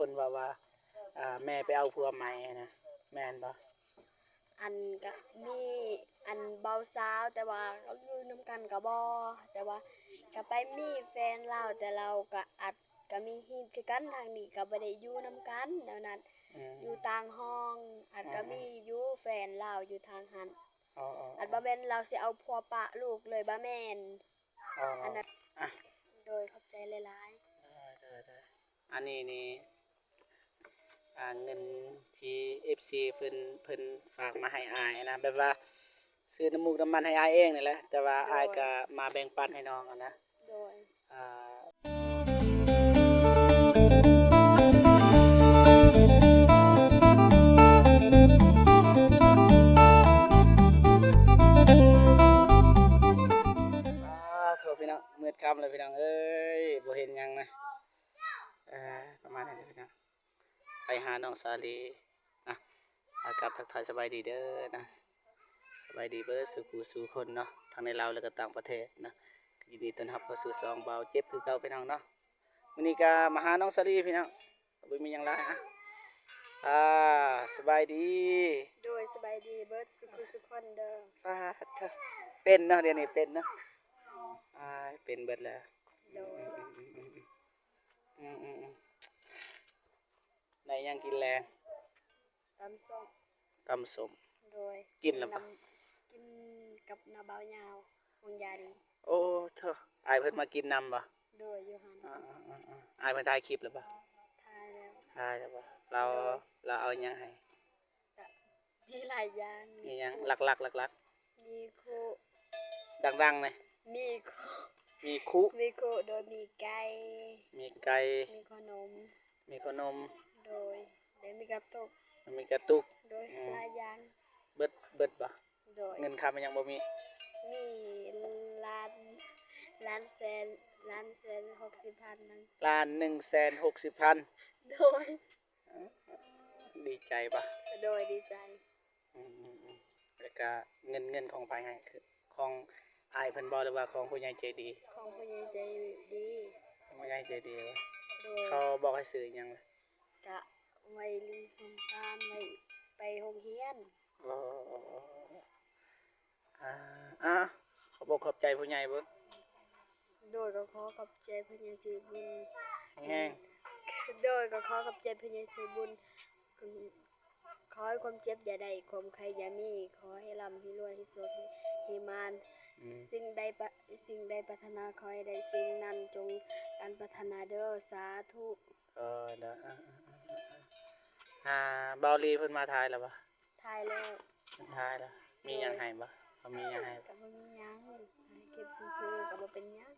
ຄົນເວົ້າວ່າ ອ່າ ແມ່ໄປເອົາຜົວໃໝ່ຫັ້ນນະ ແມ່ນບໍ່? ອັນກະມີອັນເບົາສາວ ແຕ່ວ່າເຂົາຢູ່ນຳກັນກະບໍ່ ແຕ່ວ່າກະໄປມີແຟນລາວ ແຕ່ລາວກະອັດກະມີຮີດຄືກັນ ທາງນີ້ກະບໍ່ໄດ້ຢູ່ນຳກັນແນວນັ້ນ ອືມ ຢູ່ຕ່າງຫ້ອງ ອັດກະ ອືມ ມີຢູ່ແຟນລາວຢູ່ທາງຫັ້ນ ອໍໆໆ ອັດບໍ່ແມ່ນລາວຊິເອົາຜົວປະລູກເລີຍ ບໍ່ແມ່ນ ອໍໆ ອັນນັ້ນ ອ່ະ ໂດຍ ຂອບໃຈຫຼາຍໆ ໂດຍໆໆ ອັນນີ້ນີ້ ອ່າ ເງິນທີ່ເອັຟຊີເພິ່ນ ເພິ່ນຝາກມາໃຫ້ອ້າຍນະ ແບບວ່າຊື້ນ້ຳມູກນ້ຳມັນໃຫ້ອ້າຍເອງນີ້ແຫຼະ ແຕ່ວ່າ ໂດຍ ອ້າຍກະມາແບ່ງປັນໃຫ້ນ້ອງຫັ້ນນະ ໂດຍ ອ່າ ສາທຸ ພີ່ນ້ອງ ມືດຄ່ຳແລ້ວ ພີ່ນ້ອງເອີຍ ບໍ່ເຫັນຫຍັງນະ ອ່າ ປະມານນັ້ນແຫຼະ ພີ່ນ້ອງ. ໄປຫານ້ອງສາລີນະ ອ່າ ກາບທັກທາຍສະບາຍດີເດີນະ ສະບາຍດີເບີດສູ່ຜູ້ສູ່ຄົນເນາະ ທັງໃນລາວ ແລະກະຕ່າງປະເທດນະ ຍິນດີຕ້ອນຮັບເຂົ້າສູ່ຊ່ອງບ່າວເຈັບຄືເກົ່າ ພີ່ນ້ອງເນາະ. ມື້ນີ້ກະມາຫານ້ອງສາລີ ພີ່ນ້ອງ ບໍ່ມີຫຍັງຫຼາຍ ອ່າ ສະບາຍດີ ໂດຍ ສະບາຍດີເບີດສູ່ຜູ້ສູ່ຄົນເດີ. ປາດເທີ ເປັນເນາະ ດຽວນີ້ເປັນເນາະ ອ່າ ເປັນເບີດແລ້ວ ໂດຍ ອືມໆ ອືມໆ ອືມໆ ໄດ້ຫຍັງກິນແລງ? ຕຳສົ້ມ ຕຳສົ້ມ ໂດຍ ກິນແລ້ວບໍ່? ກິນກັບນ້າບ່າວຍາວ ວົງຢາດີ. ໂອ້ເທີ ອ້າຍເພິ່ນມາກິນນຳບໍ່? ໂດຍ ຢູ່ຫັ້ນ ອ່າໆໆ ອ້າຍເພິ່ນຖ່າຍຄລິບແລ້ວບໍ່? ຖ່າຍແລ້ວ ຖ່າຍແລ້ວບໍ່? ລາວ ໂດຍ ລາວເອົາຫຍັງໃຫ້? ກະມີຫຼາຍຢ່າງ ມີຫຍັງ ມີຄຸ ຫຼັກໆ ຫຼັກໆ ມີຄຸ ດັງໆ ແດ່ ມີຄຸ ມີຄຸ ມີຄຸ ໂດຍ ມີໄກ່ ມີໄກ່ ມີຂະໜົມ ມີຂະໜົມ ໂດຍ ແລະມີກະຕຸກ ມີກະຕຸກ ໂດຍ ອືມ ຫຼາຍຢ່າງ ເບິດ ເບິດບໍ່? ໂດຍ ເງິນຄຳຍັງບໍ່ມີ ມີລ້ານ ລ້ານແສນ ລ້ານແສນຫົກສິບພັນນັ້ນ ລ້ານໜຶ່ງແສນຫົກສິບພັນ ໂດຍ. ດີໃຈບໍ່? ໂດຍ ດີໃຈ ອືມໆໆ ແລ້ວກະເງິນ ເງິນຂອງໃຜໃຫ້? ຂອງອ້າຍເພິ່ນບໍ່ ຫຼືວ່າຂອງຜູ້ໃຫຍ່ໃຈດີ? ຂອງຜູ້ໃຫຍ່ໃຈດີ ຂອງຜູ້ໃຫຍ່ໃຈດີ ໂດຍ ເຂົາບອກໃຫ້ຊື້ຫຍັງ? ກະໄວ້ຫຼິ້ນສົງການ ໄວ້ໄປໂຮງຮຽນ ອໍ ອາ ຂອບອົກຂອບໃຈຜູ້ໃຫຍ່ເບິ່ງ ໂດຍ ກໍຂໍຂອບໃຈຜູ້ໃຫຍ່ໃຈບຸນ ແຮງ ໂດຍ ກໍຂໍຂອບໃຈຜູ້ໃຫຍ່ໃຈບຸນ ຂໍໃຫ້ຄວາມເຈັບຢ່າໄດ້ ຄວາມໄຂ້ຢ່າມີ ຂໍໃຫ້ລ່ຳໃຫ້ລວຍ ໃຫ້ໂຊກໃຫ້ໝານ ອືມ ສິ່ງໃດປະ ສິ່ງໃດປາດຖະໜາ ຂໍໃຫ້ໄດ້ສິ່ງນັ້ນ ຈົ່ງການປາດຖະໜາເດີ ສາທຸ ເອີ ເດີ ອາ ອາ ອາ ອາ ບ່າວລີເພິ່ນມາຖ່າຍແລ້ວບໍ່? ຖ່າຍແລ້ວ ເພິ່ນຖ່າຍແລ້ວ ມີຫຍັງໃຫ້ບໍ່? ເຂົາມີຫຍັງໃຫ້ບໍ່? ກໍບໍ່ມີຫຍັງ ເກັບຊື່ໆ ກໍບໍ່ເປັນຫຍັງ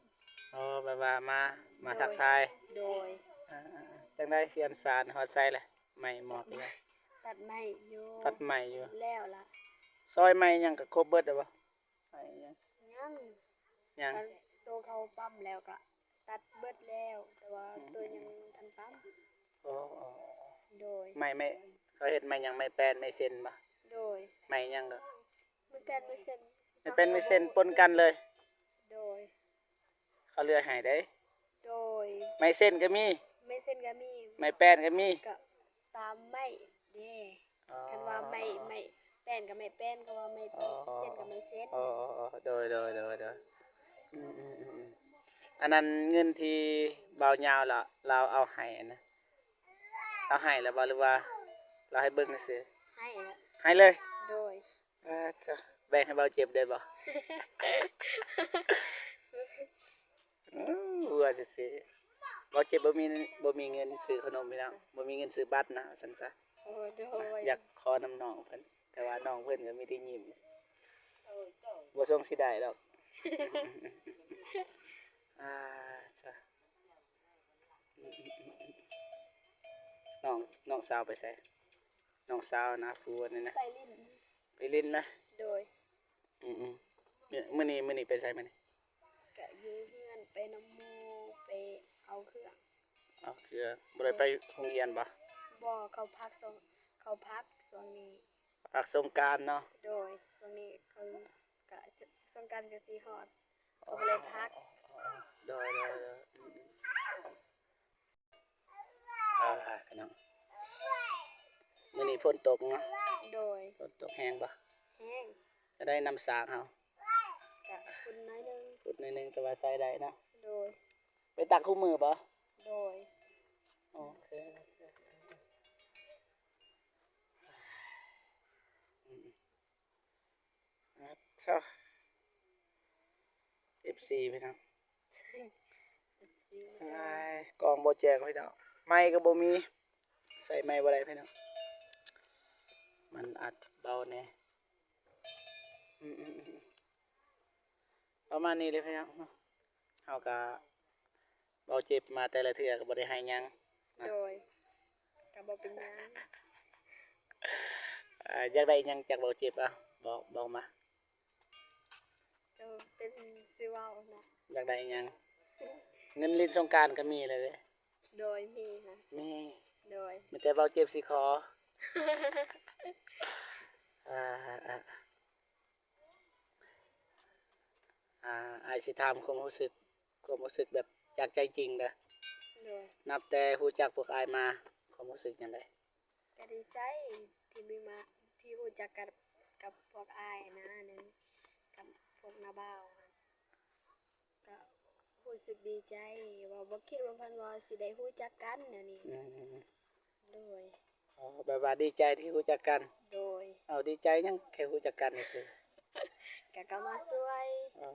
ອໍ ແບບວ່າມາ ມາ ໂດຍ ທັກທາຍ ໂດຍ ອາ ອາ ອາ ຈັ່ງໃດ ເຮືອນຊານຮອດໃສແລ້ວ? ໄມ້ມອດແລ້ວ ຕັດໄມ້ຢູ່ ຕັດໄມ້ຢູ່ ແລ້ວລະ ຊອຍໄມ້ຫຍັງກໍຄົບເບິດແລ້ວບໍ່? ໄມ້ຫຍັງ? ຍັງ ຍັງ ໂຕເຂົາປ້ຳແລ້ວກໍຕັດເບິດແລ້ວ ແຕ່ວ່າ ອືມ ໂຕຍັງບໍ່ທັນປ້ຳ ໂອ້ ໂດຍ ໄມ້ ໄມ້ ເຂົາເຮັດໄມ້ຫຍັງ? ໄມ້ແປ້ນ ໄມ້ເຊັນບໍ່? ໂດຍ ໄມ້ຫຍັງກໍ? ໄມ້ແປ້ນ ໄມ້ເຊັນ ໄມ້ແປ້ນ ໄມ້ເຊັນປົນກັນເລີຍ ໂດຍ ເຂົາເລືອກໃຫ້ເດ້ ໂດຍ ໄມ້ເຊັນກໍມີ ໄມ້ເຊັນກໍມີ ໄມ້ແປ້ນກໍມີ ກໍຕາມໄມ້ເດ້ ອໍ ຄັນວ່າໄມ້ ໄມ້ແປ້ນກໍໄມ້ແປ້ນ ຄັນວ່າໄມ້ ອໍ ເຊັນກໍໄມ້ເຊັນ ອໍ ໂດຍ ໂດຍ ໂດຍ ໂດຍ ອືມໆໆໆ ອັນນັ້ນເງິນທີ່ບ່າວຍາວລະ ລາວເອົາໃຫ້ຫັ້ນນະ ລາວໃຫ້ແລ້ວບໍ່ ຫຼືວ່າລາວໃຫ້ເບິ່ງຊື່ໆ? ໃຫ້ແລ້ວ ໃຫ້ເລີຍ ໂດຍ ອາ ແບ່ງໃຫ້ບ່າວເຈັບໄດ້ບໍ່? ເອີ ວ່າຊື່ໆ ບ່າວເຈັບບໍ່ມີ ບໍ່ມີເງິນຊື້ຂະໜົມພີ່ນ້ອງ ບໍ່ມີເງິນຊື້ບັດນະ ວ່າຊັ້ນຊະ ໂອ້ ໂດຍ ຢາກຂໍນຳນ້ອງເພິ່ນ ແຕ່ວ່ານ້ອງເພິ່ນກໍມີແຕ່ຍິ້ມ ບໍ່ຊົງຊິໄດ້ດອກ ອາ ຊະ ນ້ອງ ນ້ອງສາວໄປໃສ? ນ້ອງສາວນະ ຜູ້ອັນນີ້ນະ ໄປຫຼິ້ນ ໄປຫຼິ້ນນະ ໂດຍ ອືມໆ ມື້ນີ້ ມື້ນີ້ໄປໃສມື້ນີ້? ກະຢູ່ເຮືອນ ໄປນຳໝູ່ ໄປເອົາເຄື່ອງ ເອົາເຄື່ອງ ບໍ່ໄດ້ໄປໂຮງຮຽນບໍ່? ບໍ່ ເຂົາພັກຊ່ວງ ເຂົາພັກຊ່ວງນີ້ ພັກສົງການເນາະ ໂດຍ ຊ່ວງນີ້ເຂົາກະ ສົງການກະຊິຮອດ ເຂົາກໍເລີຍພັກ ໂດຍ ໂດຍ ໂດຍ ອືມໆ. ອ່າ ພີ່ນ້ອງ ມື້ນີ້ຝົນຕົກເນາະ. ໂດຍ. ຝົນຕົກແຮງບໍ່? ແຮງ. ຈະໄດ້ນ້ຳສາງເຮົາ ກະຝຸ່ນໜ້ອຍໜຶ່ງ. ຝຸ່ນໜ້ອຍໜຶ່ງ ແຕ່ວ່າໃຊ້ໄດ້ເນາະ. ໂດຍ. ໄປຕັກຄູ່ມື້ບໍ່? ໂດຍ. ໂອເຄ ອືມ ອາ ເອີຟຊີ ພີ່ນ້ອງ ເອັຟຊີ ຫຼາຍ ກ້ອງບໍ່ແຈ້ງ ພີ່ນ້ອງ ໄມກະບໍ່ມີ ໃສ່ໄມບໍ່ໄດ້ ພີ່ນ້ອງ ມັນອາດເບົາແດ່. ອືມ ອືມ ອືມ ປະມານນີ້ເລີຍ ພີ່ນ້ອງເນາະ ເຮົາກະ ເບົາເຈັບມາແຕ່ລະເທື່ອກະບໍ່ໄດ້ໃຫ້ຫຍັງນະ. ໂດຍ. ກະບໍ່ເປັນຫຍັງ. ເອີ ຢາກໄດ້ຫຍັງຈາກເບົາເຈັບ? ເອົາ ບອກ ບອກມາ. ເອີ ເປັນຊິເວົ້ານະ. ຢາກໄດ້ຫຍັງ? ເງິນຫຼິ້ນສົງການກະມີແລ້ວເດ້. ໂດຍ ມີນະ. ມີ. ໂດຍ. ມີແຕ່ເບົາເຈັບຊິຂໍ. ອ່າ ອ່າ ອ່າ ອ້າຍຊິຖາມຄວາມຮູ້ສຶກ ຄວາມຮູ້ສຶກແບບຈາກໃຈຈິງເດີ. ໂດຍ. ນັບແຕ່ຮູ້ຈັກພວກອ້າຍມາ ຄວາມຮູ້ສຶກຈັ່ງໃດ? ກະດີໃຈທີ່ມີມາ ທີ່ຮູ້ຈັກກັບ ກັບພວກອ້າຍນະ ກັບພວກນ້າບ່າວ ກະຮູ້ສຶກດີໃຈ ວ່າບໍ່ຄິດວ່າເພິ່ນວ່າຊິໄດ້ຮູ້ຈັກກັນແນວນີ້. ອືມ. ໂດຍ. ອໍ ແບບວ່າດີໃຈທີ່ຮູ້ຈັກກັນ. ໂດຍ. ເອົາ ດີໃຈຫຍັງ ແຄ່ຮູ້ຈັກກັນຊື່ໆ? ກະ ກະມາຊ່ວຍ. ອໍ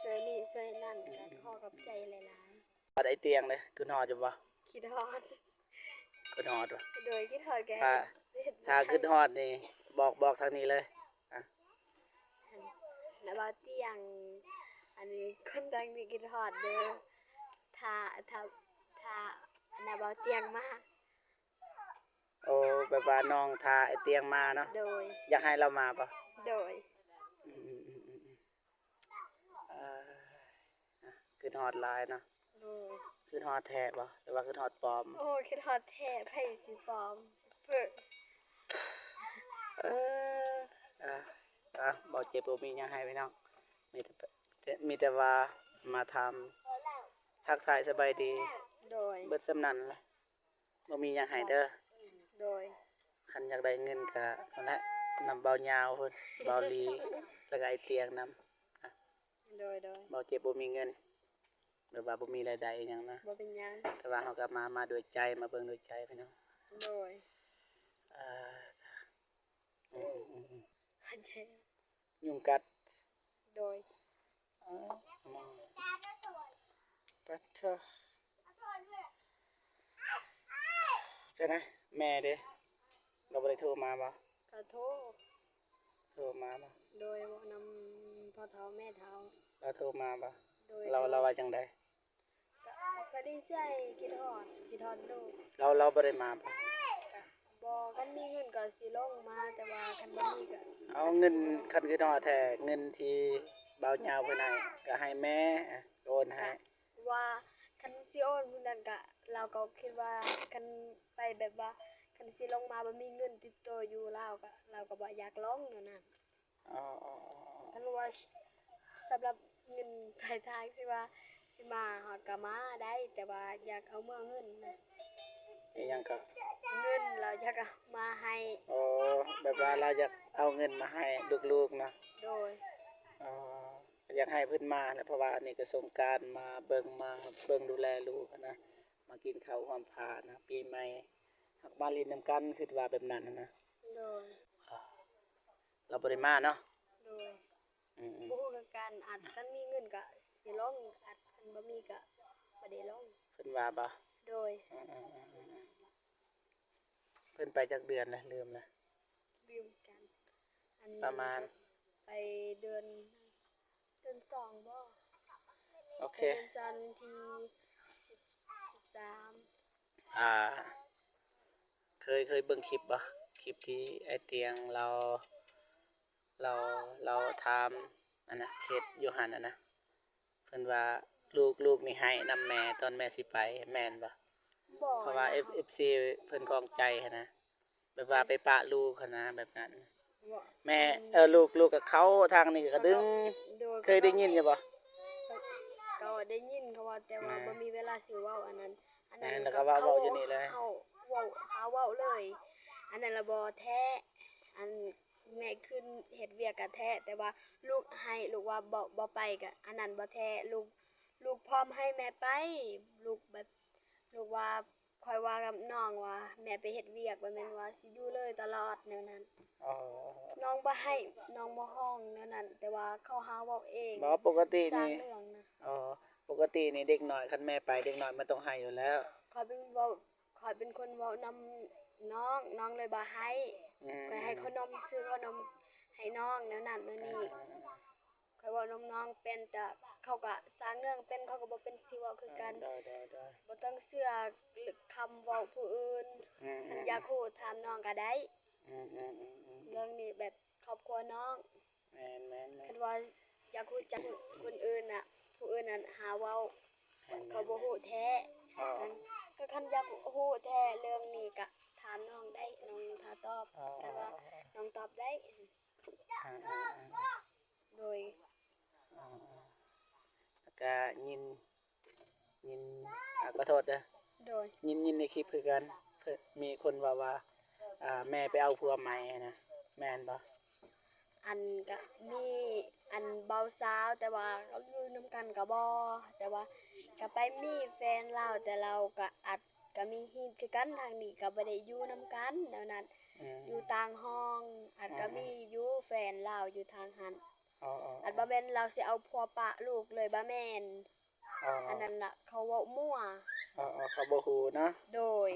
ຊ່ວຍນີ້ຊ່ວຍນັ້ນ ອືມ ກະຂໍຂອບໃຈຫຼາຍໆ. ຮອດໄອ້ຕຽງເດ້ ຄິດຮອດຢູ່ບໍ່? ຄິດຮອດ. ຄິດຮອດບໍ່? ໂດຍ ຄິດຮອດແກ. ຖ້າ ຖ້າຄິດຮອດນີ້ ບອກ ບອກທາງນີ້ເລີຍ. ອະ ນ້າບ່າວຕຽງ ອັນນີ້ຄົນທາງນີ້ຄິດຮອດເດີ ຖ້າ ຖ້າ ຖ້ານ້າບ່າວຕຽງມາ. ໂອ້ ແບບວ່ານ້ອງຖ້າໄອ້ຕຽງມາເນາະ. ໂດຍ. ຢາກໃຫ້ລາວມາບໍ່? ໂດຍ. ອືມ ອືມ ອືມ ອືມ ເອີ ຄິດຮອດຫຼາຍເນາະ. ໂດຍ. ຄິດຮອດແທ້ບໍ່ ຫຼືວ່າຄິດຮອດປອມ? ໂອ້ ຄິດຮອດແທ້ ໃຜຊິປອມ. ເອີ ອ່າ ອ່າ ບໍ່ເຈັບບໍ່ມີຫຍັງໃຫ້ພີ່ນ້ອງ ມີແຕ່ ມີແຕ່ວ່າມາຖາມ ທັກທາຍສະບາຍດີ. ໂດຍ. ເບິດສ່ຳນັ້ນລະ ບໍ່ມີຫຍັງໃຫ້ເດີ. ໂດຍ. ຄັນຢາກໄດ້ເງິນກະນັ້ນແຫຼະ ນຳເບົາຍາວພຸ້ນ ເບົາລີ ແລ້ວກະໄອ້ຕຽງນຳ. ໂດຍ ໂດຍ. ເບົາເຈັບບໍ່ມີເງິນ ແບບວ່າບໍ່ມີລາຍໄດ້ອີ່ຫຍັງນະ. ບໍ່ເປັນຫຍັງ. ແຕ່ວ່າເຮົາກະມາ ມາດ້ວຍໃຈ ມາເບິ່ງດ້ວຍໃຈພີ່ນ້ອງ. ໂດຍ. ອ່າ ອືມ ອືມ ອືມ ຍຸງກັດ. ໂດຍ. ອໍ ປັດໂທ ຈັ່ງໃດ ແມ່ເດ ລາວບໍ່ໄດ້ໂທມາບໍ່? ກະໂທ ໂທມາບໍ່? ໂດຍ. ເວົ້ານຳພໍ່ເຖົ້າແມ່ເຖົ້າ. ລາວໂທມາບໍ່? ໂດຍ. ລາວ ລາວວ່າຈັ່ງໃດ? ກະ ກະດີໃຈ ຄິດຮອດ ຄິດຮອດລູກ. ລາວ ລາວບໍ່ໄດ້ມາບໍ່? ກະບໍ່ ຄັນມີເງິນກະຊິລົງມາ ແຕ່ວ່າຄັນບໍ່ມີກະ ເອົາເງິນ ຄັນຄືນອດແທ້ ເງິນທີ່ບ່າວຍາວເພິ່ນໃຫ້ ກະໃຫ້ແມ່ໂອນໃຫ້. ກະວ່າຄັນຊິໂອນຜູ້ນັ້ນກະ ລາວກໍຄິດວ່າຄັນໄປແບບວ່າ ຄັນຊິລົງມາບໍ່ມີເງິນຕິດໂຕຢູ່ ລາວກະ ລາວກະບໍ່ຢາກລົງແນວນັ້ນ. ອໍ ອໍ ອໍ ອໍ ຄັນວ່າສຳລັບເງິນປາຍທາງທີ່ວ່າຊິມາ ເຮົາກະມາໄດ້ ແຕ່ວ່າຢາກເອົາເມືອເງິນນະ. ອີ່ຫຍັງກະ? ເງິນລາວຢາກເອົາມາໃຫ້. ອໍ ແບບວ່າລາວຢາກເອົາເງິນມາໃຫ້ລູກໆນະ. ໂດຍ. ອໍ ຢາກໃຫ້ເພິ່ນມາແຫຼະ ເພາະວ່າອັນນີ້ກະສົງການ ມາເບິ່ງ ມາເບິ່ງດູແລລູກຫັ້ນນະ ມາກິນເຂົ້າຮ່ວມພານະ ປີໃໝ່ ຫາກມາຫຼິ້ນນຳກັນ ຄິດວ່າແບບນັ້ນຫັ້ນນະ. ໂດຍ. ລາວບໍ່ໄດ້ມາເນາະ. ໂດຍ. ອືມໆ ບໍ່ຮູ້ຄືກັນ ອາດຄັນມີເງິນກະຊິລົງ ອາດຄັນບໍ່ມີກະບໍ່ໄດ້ລົງ. ເພິ່ນວ່າບໍ່? ໂດຍ. ອືມໆ ເພິ່ນໄປຈັກເດືອນລະ ລືມລະ? ລືມກັນ ອັນ ປະມານ ໄປເດືອນ ເດືອນສອງບໍ່? ໂອເຄ ເດືອນສອງວັນທີສິບ ສິບສາມ. ອ່າ ເຄີຍ ເຄີຍເບິ່ງຄລິບບໍ່? ຄລິບທີ່ໄອ້ຕຽງລາວ ລາວ ລາວຖາມອັນນະ ເຂດຢູ່ຫັ້ນຫັ້ນນະ ເພິ່ນວ່າລູກ ລູກນີ້ໄຫ້ນຳແມ່ຕອນແມ່ຊິໄປ ແມ່ນບໍ່? ບໍ່ ເພາະວ່າ ນະ ເອັຟ ເອັຟຊີ ເພິ່ນຂອງໃຈຫັ້ນນະ ແບບວ່າໄປປະລູກຫັ້ນນະ ແບບນັ້ນ. ແມ່ ເອີ ລູກ ລູກກະເຂົ້າທາງນີ້ກະດຶງ. ໂດຍ. ເຄີຍໄດ້ຍິນຢູ່ບໍ່? ກະໄດ້ຍິນເຂົາເວົ້າ ແຕ່ວ່າ ແມ່ ບໍ່ມີເວລາຊິເວົ້າອັນນັ້ນ. ອັນນັ້ນ ແມ່ນ ແລ້ວກໍເວົ້າ ເວົ້າຢູ່ນີ້ເລີຍ ເຮົາເວົ້າ ເຮົາເວົ້າເລີຍ ອັນນັ້ນລະບໍ່ແທ້ ອັນແມ່ຂຶ້ນເຮັດວຽກກະແທ້ ແຕ່ວ່າລູກໃຫ້ ລູກວ່າບໍ່ ບໍ່ໄປ ກະອັນນັ້ນບໍ່ແທ້ ລູກ ລູກພ້ອມໃຫ້ແມ່ໄປ ລູກແບບ ລູກວ່າ ຂ້ອຍວ່າກັບນ້ອງວ່າ ແມ່ໄປເຮັດວຽກ ບໍ່ແມ່ນວ່າຊິຢູ່ເລີຍຕະຫຼອດແນວນັ້ນ. ອໍ ນ້ອງບໍ່ໄຫ້ ນ້ອງບໍ່ຮ້ອງແນວນັ້ນ ແຕ່ວ່າເຂົາຫາເວົ້າເອງ ບໍ່ ປົກກະຕິນີ້ ສ້າງເລື່ອງນະ. ອໍ ປົກກະຕິນີ້ເດັກນ້ອຍ ຄັນແມ່ໄປເດັກນ້ອຍມັນຕ້ອງໄຫ້ຢູ່ແລ້ວ. ຂ້ອຍເປັນເວົ້າ ຂ້ອຍເປັນຄົນເວົ້ານຳນ້ອງ ນ້ອງເລີຍບໍ່ໄຫ້. ອືມ ຂ້ອຍໃຫ້ເຂົ້າໜົມ ຊື້ເຂົ້າໜົມໃຫ້ນ້ອງແນວນັ້ນແນວນີ້. ອືມ ຂ້ອຍເວົ້ານຳນ້ອງເປັນ ແຕ່ເຂົາກະສ້າງເລື່ອງເປັນ ເຂົາກະບໍ່ເປັນຊິເວົ້າຄືກັນ. ໂດຍ ໂດຍ ໂດຍ ບໍ່ຕ້ອງເຊື່ອຄຳເວົ້າຜູ້ອື່ນ. ອືມ ຄັນຢາກຮູ້ຖາມນ້ອງກະໄດ້. ອືມ ອືມ ອືມ ອືມ ເລື່ອງນີ້ແບບຄອບຄົວນ້ອງ. ແມ່ນ ແມ່ນ ແມ່ນ ຄັນວ່າຢາກຮູ້ຈັກຄົນອື່ນນະ ຜູ້ອື່ນນັ້ນຫາເວົ້າ ແມ່ນ ເຂົາບໍ່ຮູ້ແທ້. ອໍ ຄັນ ກໍຄັນຢາກຮູ້ແທ້ເລື່ອງນີ້ກະຖາມນ້ອງໄດ້ ນ້ອງຖ້າຕອບ. ອໍ ແຕ່ວ່າ ອໍ ນ້ອງຕອບໄດ້. ອືມ ອືມ ອືມ ໂດຍ ອໍ ແລ້ວກະຍິນ ຍິນ ອາ ຂໍໂທດເດີ ໂດຍ ຍິນ ຍິນໃນຄລິບຄືກັນ ມີຄົນເວົ້າວ່າ ອາ ແມ່ໄປເອົາຜົວໃໝ່ຫັ້ນນະ ແມ່ນບໍ່? ອັນກະມີ ອັນເບົາສາວ ແຕ່ວ່າເຮົາຢູ່ນຳກັນກະບໍ່ ແຕ່ວ່າກະໄປມີແຟນລາວ ແຕ່ລາວກະອາດກະມີຮີດຄືກັນ ທາງນີ້ກະບໍ່ໄດ້ຢູ່ນຳກັນແນວນັ້ນ. ອືມ ຢູ່ຕ່າງຫ້ອງ ອາດກະ ອືມ ມີຢູ່ແຟນລາວຢູ່ທາງຫັ້ນ. ອໍ ອໍ ອາດບໍ່ແມ່ນລາວຊິເອົາຜົວປະລູກເລີຍ ບໍ່ແມ່ນ. ອໍ ອັນນັ້ນລະເຂົາເວົ້າມົວ. ອໍ ເຂົາບໍ່ຮູ້ເນາະ. ໂດຍ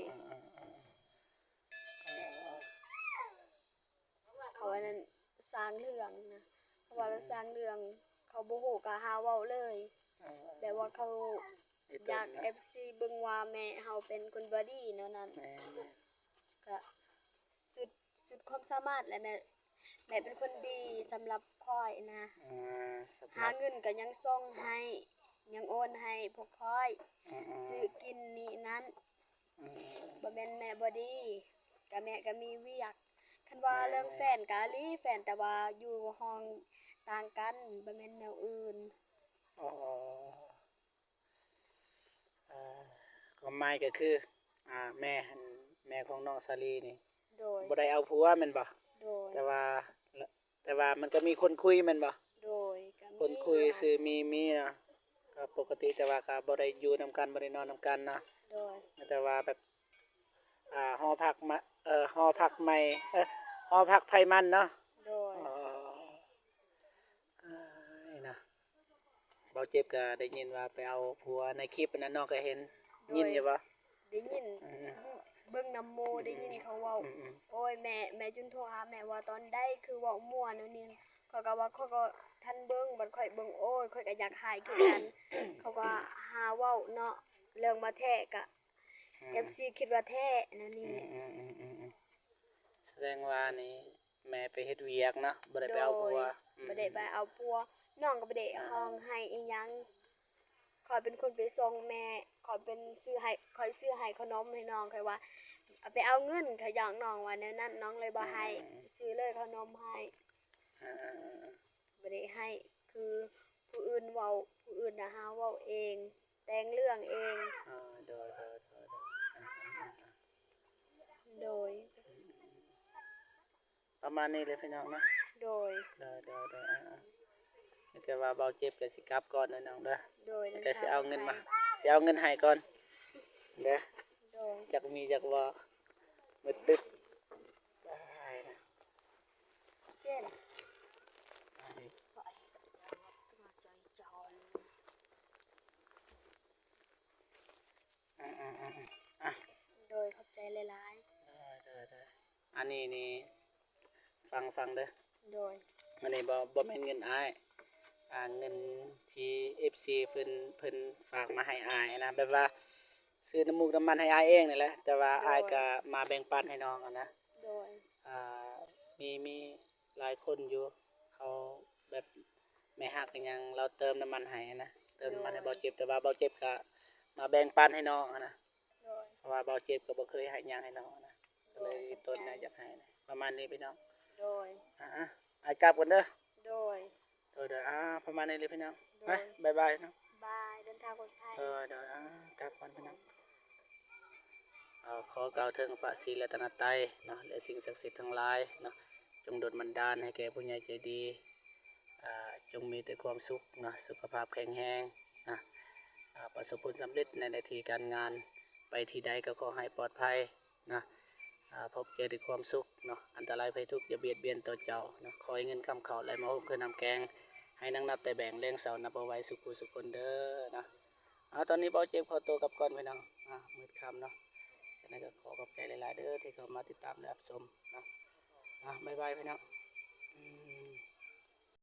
ເຂົາອັນນັ້ນສ້າງເລື່ອງນະ ເຂົາວ່າລາວສ້າງເລື່ອງ ເຂົາບໍ່ຮູ້ກະຫາເວົ້າເລີຍ. ແບບວ່າເຂົາຢາກ ເອັຟຊີ ເບິ່ງວ່າແມ່ເຮົາເປັນຄົນບໍ່ດີແນວນັ້ນ. ກະ ສຸດ ສຸດຄວາມສາມາດແຫຼະ ແມ່ ແມ່ເປັນຄົນດີສຳລັບຂ້ອຍນະ. ອາ ສຳລັບ ຫາເງິນກະຍັງສົ່ງໃຫ້ ຍັງໂອນໃຫ້ພວກຂ້ອຍ ອືມໆ ຊື້ກິນນີ້ນັ້ນ. ອືມໆ ບໍ່ແມ່ນແມ່ບໍ່ດີ ກະແມ່ກະມີວຽກ. ຄັນວ່າ ແມ່ນໆ ເລື່ອງແຟນກະອີ່ຫຼີ ແຟນ ແຕ່ວ່າຢູ່ຫ້ອງຕ່າງກັນ ບໍ່ແມ່ນແນວອື່ນ. ອໍ ອ່າ ຄວາມໝາຍກໍຄື ອ່າ ແມ່ຫັ້ນ ແມ່ຂອງນ້ອງສາລີນີ້ ໂດຍ ບໍ່ໄດ້ເອົາຜົວແມ່ນບໍ່? ໂດຍ ແຕ່ວ່າ ແຕ່ວ່າມັນກໍມີຄົນຄຸຍແມ່ນບໍ່? ໂດຍ ກໍມີ ຄົນຄຸຍ ເນາະ ຊື່ມີ ມີເນາະ ກໍປົກກະຕິ ແຕ່ວ່າກໍບໍ່ໄດ້ຢູ່ນຳກັນ ບໍ່ໄດ້ນອນນຳກັນເນາະ. ໂດຍ ແຕ່ວ່າແບບ ອ່າ ຫໍພັກມະ ເອີ ຫໍພັກໃໝ່ ເອີ ຫໍພັກໃຜມັນເນາະ. ໂດຍ ອໍ ເອີຍເນາະ ເບົາເຈັບກໍໄດ້ຍິນວ່າໄປເອົາຜົວໃນຄລິບນັ້ນ ນ້ອງກໍເຫັນ ໂດຍ ຍິນຢູ່ບໍ່? ໄດ້ຍິນ ອືມ ເບິ່ງນຳໝູ່ ອືມ ໄດ້ຍິນເຂົາເວົ້າ ອືມ ໂອ້ຍ ແມ່ ແມ່ຈຸນໂທຫາແມ່ວ່າຕອນໃດຄືເວົ້າມົວແນວນີ້ ຂ້ອຍກໍວ່າ ຂ້ອຍກໍທັນເບິ່ງ ບັດຂ້ອຍເບິ່ງ ໂອ້ຍ ຂ້ອຍກໍຢາກຫາຍຄືກັນ ເຂົາກໍຫາເວົ້າເນາະ ເລື່ອງວ່າແທ້ກະ ອືມ ເອັຟຊີຄິດວ່າແທ້ແນວນີ້. ອືມໆໆໆ ສະແດງວ່ານີ້ແມ່ໄປເຮັດວຽກເນາະ ບໍ່ໄດ້ໄປເອົາຜົວ. ໂດຍ ອືມ ບໍ່ໄດ້ໄປເອົາຜົວ ນ້ອງກໍບໍ່ໄດ້ ອ່າ ຮ້ອງໄຫ້ອີ່ຫຍັງ ຂ້ອຍເປັນຄົນໄປສົ່ງແມ່ ຂ້ອຍເປັນຊື້ໃຫ້ ຂ້ອຍຊື້ໃຫ້ເຂົ້າໜົມໃຫ້ນ້ອງ ຂ້ອຍວ່າ ເອົາໄປເອົາເງິນ ຂ້ອຍຢອກນ້ອງວ່າແນວນັ້ນ ນ້ອງເລີຍບໍ່ໃຫ້ ອືມ ຊື້ເລີຍເຂົ້າໜົມໃຫ້. ອ່າໆໆໆ ບໍ່ໄດ້ໃຫ້ ຄືຜູ້ອື່ນເວົ້າ ຜູ້ອື່ນນະຫາເວົ້າເອງ ແຕ່ງເລື່ອງເອງ. ອ່າ ໂດຍ ໂດຍ ໂດຍ ອ່າໆໆໆ ໂດຍ ປະມານນີ້ເລີຍພີ່ນ້ອງເນາະ. ໂດຍ ໂດຍ ໂດຍ ໂດຍ ອ່າໆ ມີແຕ່ວ່າເບົາເຈັບກໍຊິກັບກ່ອນເດີນ້ອງເດີ. ໂດຍ ແລ້ວກໍຊິເອົາເງິນມາ ຊິເອົາເງິນໃຫ້ກ່ອນເດີ. ໂດຍ ຈັກມີຈັກບໍ່ ມືດຕຶບ. ອ່າໆໆໆ ອ່ະ ໂດຍ ຂອບໃຈຫຼາຍໆ. ໂດຍ ໂດຍ ໂດຍ ອັນນີ້ນີ້ ຟັງ ຟັງເດີ. ໂດຍ ອັນນີ້ບໍ່ ບໍ່ແມ່ນເງິນອ້າຍ ອ່າ ເງິນທີ່ເອັຟຊີເພິ່ນ ເພິ່ນຝາກມາໃຫ້ອ້າຍນະ ແບບວ່າຊື້ນ້ຳມູກນ້ຳມັນໃຫ້ອ້າຍເອງນີ້ແຫຼະ ແຕ່ວ່າ ໂດຍ ອ້າຍກໍມາແບ່ງປັນໃຫ້ນ້ອງຫັ້ນນະ. ໂດຍ ອ່າ ມີ ມີຫຼາຍຄົນຢູ່ ເຂົາແບບ ແມ່ຮັກອີ່ຫຍັງ ລາວເຕີມນ້ຳມັນໃຫ້ນະ ເຕີມນ້ຳມັນໃຫ້ ໂດຍ ເບົາເຈັບ ແຕ່ວ່າເບົາເຈັບກໍມາແບ່ງປັນໃຫ້ນ້ອງຫັ້ນນະ. ໂດຍ ເພາະວ່າເບົາເຈັບກໍບໍ່ເຄີຍໃຫ້ຫຍັງໃຫ້ນ້ອງນະ ໂດຍ ກໍເລີຍຕົນນະຢາກໃຫ້ນະ ປະມານນີ້ພີ່ນ້ອງ. ໂດຍ ອ່າ ອ້າຍກັບກ່ອນເດີ. ໂດຍ ໂດຍ ໂດຍ ອ່າ ປະມານນີ້ເລີຍພີ່ນ້ອງ. ໂດຍ ບາຍບາຍເນາະ ບາຍ ເດີນທາງປອດໄພ. ໂດຍ ໂດຍ ອ່າ ກັບກ່ອນພີ່ນ້ອງ. ເອີ ຂໍກ່າວເຖິງພະສີລັດຕະນະໄຕເນາະ ແລະ ສິ່ງສັກສິດທັງຫຼາຍເນາະ ຈົ່ງດົນບັນດານໃຫ້ແກ່ຜູ້ໃຫຍ່ໃຈດີ ເອີ ຈົ່ງມີແຕ່ຄວາມສຸກເນາະ ສຸຂະພາບແຂງແຮງເນາະ ເອີ ປະສົບຜົນສຳເລັດໃນໜ້າທີ່ການງານ ໄປທີ່ໃດກໍຂໍໃຫ້ປອດໄພເນາະ ເອີ ພົບເຈີແຕ່ຄວາມສຸກເນາະ ອັນຕະລາຍໄພທຸກຢ່າບຽດບຽນຕໍ່ເຈົ້າເນາະ ຂໍໃຫ້ເງິນຄຳເຂົ້າໄຫຼມາໂຮມຄືນ້ຳແກງ ໃຫ້ນັກນັບແຕ່ແບ່ງແລງເຊົ້ານັບບໍ່ໄຫວສູ່ຜູ້ສູ່ຄົນເດີເນາະ. ເອົາ ຕອນນີ້ເບົາເຈັບຂໍຕົວກັບກ່ອນພີ່ນ້ອງ ອາ ມືດຄ່ຳເນາະ ຈັ່ງໃດກໍຂໍຂອບໃຈຫຼາຍໆເດີທີ່ເຂົ້າມາຕິດຕາມແລະຮັບຊົມເນາະ ອາ ບາຍບາຍພີ່ນ້ອງ.